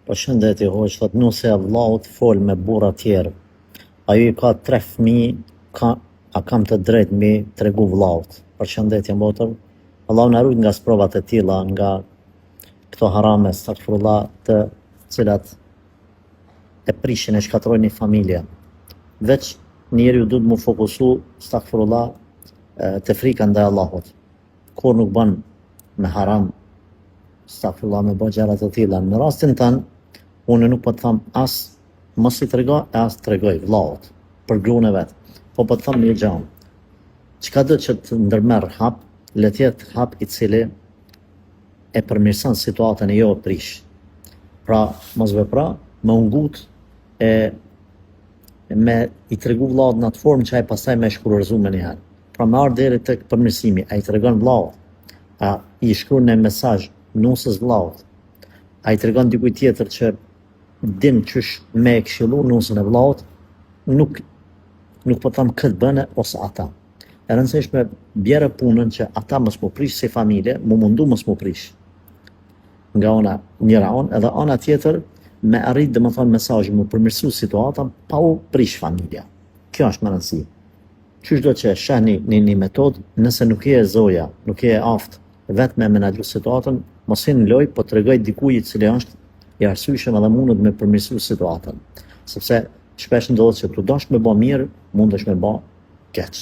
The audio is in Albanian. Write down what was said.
Përshëndetje hoxhë, thotë nusja e vllaut fol me burra tjerë. Ajo i ka tre fëmijë, ka a kam të drejtë mi tregu vllaut. Përshëndetje motër. Allahu na rujt nga sprovat e tilla, nga këto harame, stagfirullah, të cilat e prishin e shkatërrojnë një familje. Veç njeriu duhet mu fokusu, stagfirullah, te frika ndaj Allahut. Kurrë nuk bën me haram, stagfirullah, me bë gjëra të tilla. Në rastin tënd, unë nuk po të them as mos i trego e as tregoj vllaut për gruan e vet. Po po të them një gjë. Çka do që të ndërmerr hap, le të jetë hap i cili e përmirëson situatën e jo e prish. Pra, mos vepra, me u ngut e me i tregu vllaut në atë formë që ai pastaj me shkurorëzu menjëherë. Pra me ardhë deri tek përmirësimi, a i tregon vllaut, a i shkruan një mesazh nusës vllaut, a i tregon dikujt tjetër që din qysh me e këshillu nusën e vllaut, nuk nuk po them këtë bëne ose ata. E rëndësishme bjere punën që ata mos mu prish si familje, mu mundu mos mu prish. Nga ona njëra anë, edhe ana tjetër me arrit domethënë mesazhi mu përmirësu situata pa u prish familja. Kjo është me rëndësi. Qysh do që e sheh një, një, një metodë, nëse nuk je e zoja, nuk je e aftë vetë me menaxhu situatën, mos hin në lojë, po tregoj dikujt i cili është i arsyeshëm edhe mundet me përmirësu situatën. Sepse shpesh ndodh që tu dash me bë mirë, mundesh me bë keq.